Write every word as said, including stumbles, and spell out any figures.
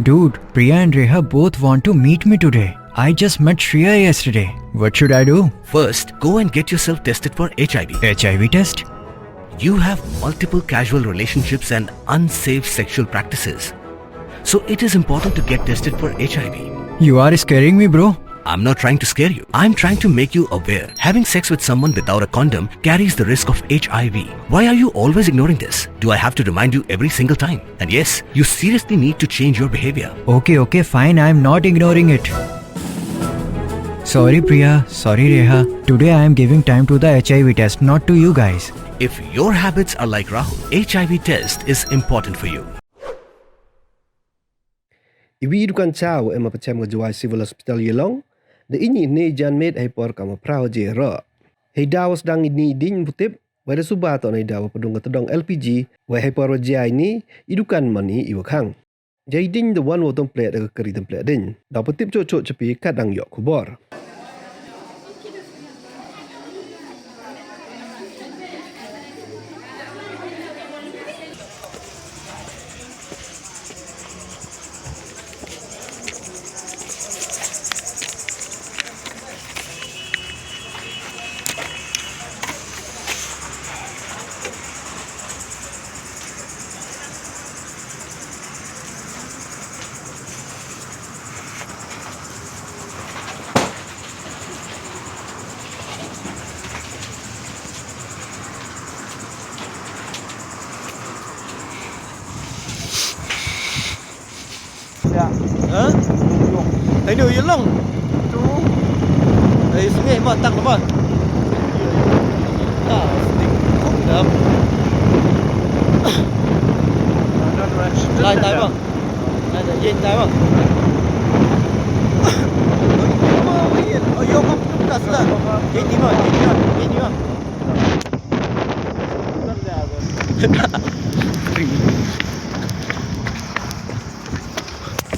Dude, Priya and Reha both want to meet me today. I just met Shreya yesterday. What should I do? First, go and get yourself tested for H I V. H I V test? You have multiple casual relationships and unsafe sexual practices. So it is important to get tested for H I V. You are scaring me, bro. I'm not trying to scare you. I'm trying to make you aware. Having sex with someone without a condom carries the risk of H I V. Why are you always ignoring this? Do I have to remind you every single time? And yes, you seriously need to change your behavior. Okay, okay, fine. I'm not ignoring it. Sorry, Priya. Sorry, Reha. Today I am giving time to the H I V test, not to you guys. If your habits are like Rahul, H I V test is important for you. Iwi dukan cha wa em ha pachem ka Jowai Civil Hospital Ialong, da ini ne janmiet hei por ka ma phra waje ro. Hei da wa sdang ini i diñ putip, wa da suba to na i da wa padung ka tdong L P G, wa hei por waje ini i dukan mani i wa khang. Ja i diñ da wan wa tympleh da ka kari tympleh diñ. Da putip chok chok chapi ka dang yoh khubor. Ha? Ai no, Ialong. Ai, sungai ma tang ma. Ta, stik kum dam. Lai tai bang. Lai tai, yen tai bang. Oh, yo, kam tum tas la. Yen ni ma, yen ni ma, yen ni ma.